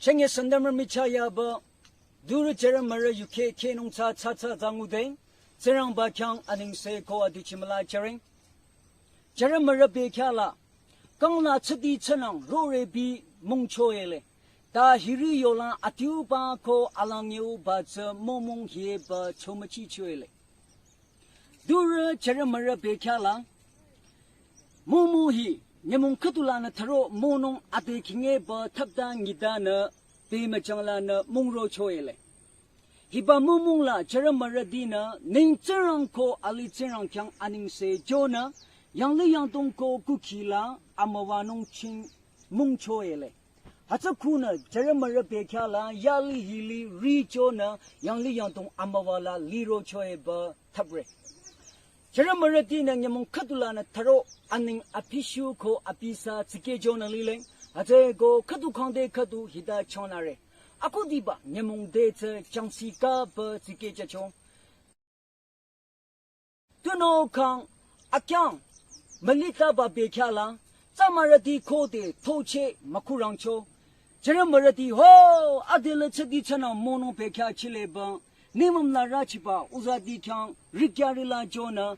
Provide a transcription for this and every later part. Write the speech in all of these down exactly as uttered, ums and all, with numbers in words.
Shanye sandamrü michah yaba, durü jümürü yukheh khehnung tsü tsü tsü zangude, Tsingrangba khyang anengse ko adichimüla jüre. Jümürü bekhyah la, kangla tsüdi tsünang rore bi mungchoele. Ta hiri yola adiuba ko alangyuba tsü mümung hiba chomachichoele. Durü jümürü bekhyah la, mümung hi, nyümong khüdulanü tharo münung ade khinge ba thapta ngidanü, bemüchanglanü mungrochoele. Hiba mümung la jümürütinü, neng Tsingrang ko ali Tsingrang khyang anengse jonü, yangli yangdong ko kukhi la amüwanung ching mungchoele. Hütsü khunü jümürü bekhyah la yali hili richonü yangli yangdong amüwa la lirochoe ba thapre. Jümürütinü nyümong khüdulanü tharo aneng apishu ko apisa tsikehchonü lile. Hütsüeko khüdu khangde khüdu hita chonare. Akhudiba nyümong te tsü jangsi kaba tsikehchehcho. Tunüo khang akyang mülitaba bekhyah la, tsamürüti khode thocheh mükhurangcho. Jümürüti ho, adela tsüdi tsünü münung bekhyah chileba, nimüm la rachiba uzati khyang rikyari la jonü,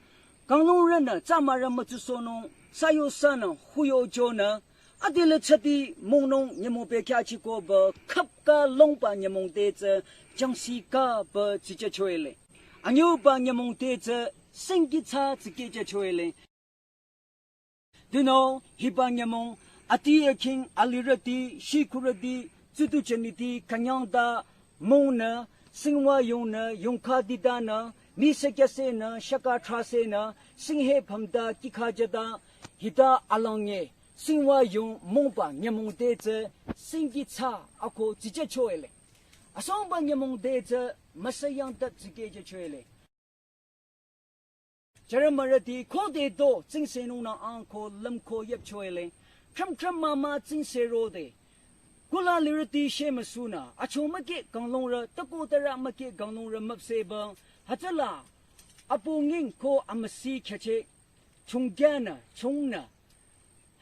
kanglungrünü tsamürü mütsusohnung, sayosanü huyochonü, adela tsüdi münung nyümong bekhyah chikoba khapka longba nyümong te tsü jangsi kaba tsichehchoele. Anyüba nyümong te tsü singki tsü tsikehchehchoele. Tunüo hiba nyümong ati aking alirüti, shikhurüti, tsutu jüniti, künyangta, mungnü, singwa yungnü, yungkha ditanü, mi sekyasenü, shaka trasenü, singhe phamta, kikha jüta, hita alangye, singwa yung mungba nyümong te tsü, singki tsü ako tsichehchoele. Asongba nyümong te tsü, müsayangta tsikehchehchoele. Jümürüti khode do tsingsenungnü angko lümko yüpchoele. Tram tram mama tsingserode. Kula lirüti shemüsunü, acho müke kanglungrü, tako tara müke kanglungrü müpseba. Hütsüla, apu nging ko amüsi khyacheh, chungkyanü, chungnü.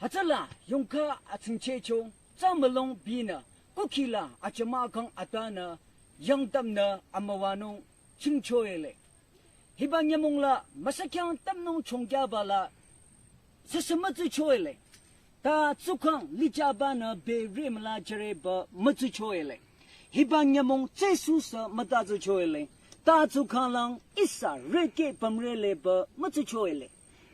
Hütsüla, yungkha atsingchehcho, tsamülong binü, kukhi la, achama kang atanü, yangtamnü, amüwanung, chingchoele. Hiba nyümong la, müsakyang tamnung chungkyaba la, süsü mütsuchoele. Ta tsukang lijabanü be rimla jüreba mütsuchoele. Hiba nyümong tsesu sü mütatsuchoele. Ta tsukang lang ihsa reke pümreleba mütsuchoele.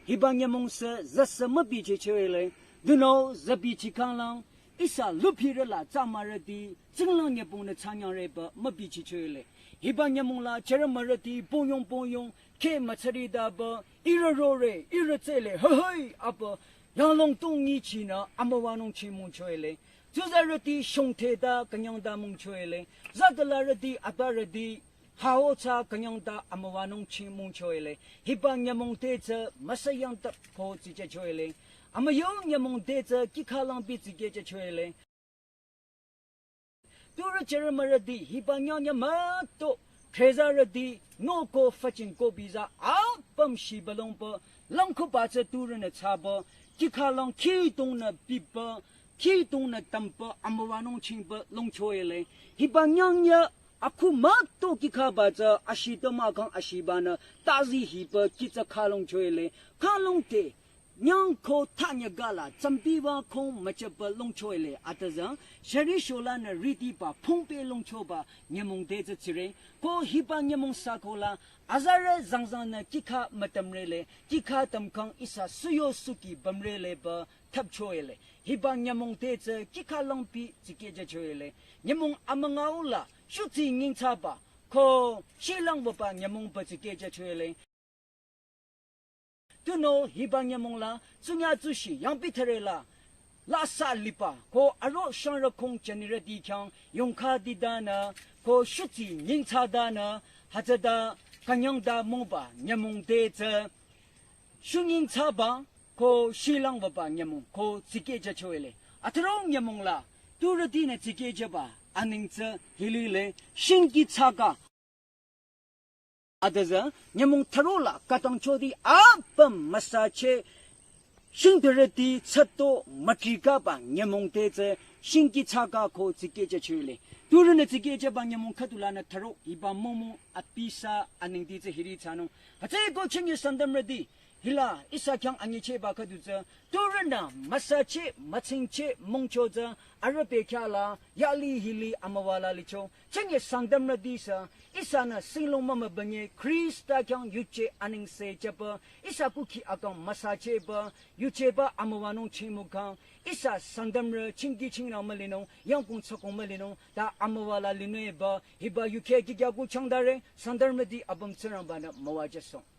Hiba nyümong sü züsü mübichichoele. Tunüo zübichikang lang ihsa lupirü la tsamürüti tsinglang nyübongnü tsanyangreba mübichichoele. Hiba nyümong la jümürüti pongyong pongyong kheh mütsaridaba ihrü rore, ihrü tsele, hühüi, apa, yanglong tung nyichinü, amüwanung ching mungchoele. Tsuzarüti shongtheta künyangta mungchoele. Zütalarüti, atarüti, hao tsü künyangta, amüwanung ching mungchoele. Hiba nyümong te tsü, müsayangta ko tsichehchoele. Amüyo nyümong te tsü, kikha langpi tsikehchehchoele. Turü jümürüti hiba nyangnyü müto, trezarüti noko fachin ko biza apüm shibalongpü, langkhuba tsü turünü tsaba, kikha lang khidongnü bipü, khidongnü tampü, amüwanung chingpü longchoele. Hiba nyangnyü akhu müto kikhaba tsü ashitü mahkhang ashibanü, tazi hipü kitsü khalongchoele. Khalongte, nyang ko thanyagala, tsambiwa kong müchapü longchoele atüzü, shari sholanü ritiba, pongpe longchoba, nyümong te tsü tsire, ko hiba nyümong sakola, azarü zangzangnü kikha mütamrele, kikha tamkhang ihsa suyo suki bamreleba, thapchoele. Hiba nyümong te tsü kikha langpi tsikehchehchoele. Nyümong amüngaula, shutsi nyingthsaba, ko shilangwaba nyümongba tsikehchehchoele. Tunüo hiba nyümong la, tsunya tsushi, yangpi thüre la, lasa lipa, ko aro shangrü kong jünirüti khyang, yongkha ditanü, ko shutsi nyingthsatanü, hütsüta, künyangta mungba, nyümong te tsü, shunyingthsaba, ko shilangwaba nyümong, ko tsikehchehchoele. Athrong nyümong la, turütinü tsikehchehba, aneng tsü, hilile, shingki tsaka, atüzü, nyümong thürola, katang choti apüm müsache, Shingdürüti tsüto mütrikaba nyümong te tsü shingki tsaka ko tsikehjüchole. Turünü tsikehjüba nyümong khüdulanü tharo hiba mongmong apisa anengdi tsü hiri thsanung. Hütsüeko chünye Sangtamrüti hila ihsa khyang anyichehba khüdu tsü, turünü müsacheh mütsingcheh mongcho tsü arüh bekhyah la yali hili amüwa la licho. Chünye Sangtamrüti sü ihsanü singlong mümübünye Khrista khyang yuje anengse jüba, ihsa kukhi akang müsachehba yujeba amüwanung chingmükhang, ihsa Sangtamrü chingki chingnang mülinung, yangkong tsükong mülinung, ta amüwa la linungba hiba yukheh kikyaku changdare. Sangtamrüti apüm Tsingrangba-nü müwajüsohng.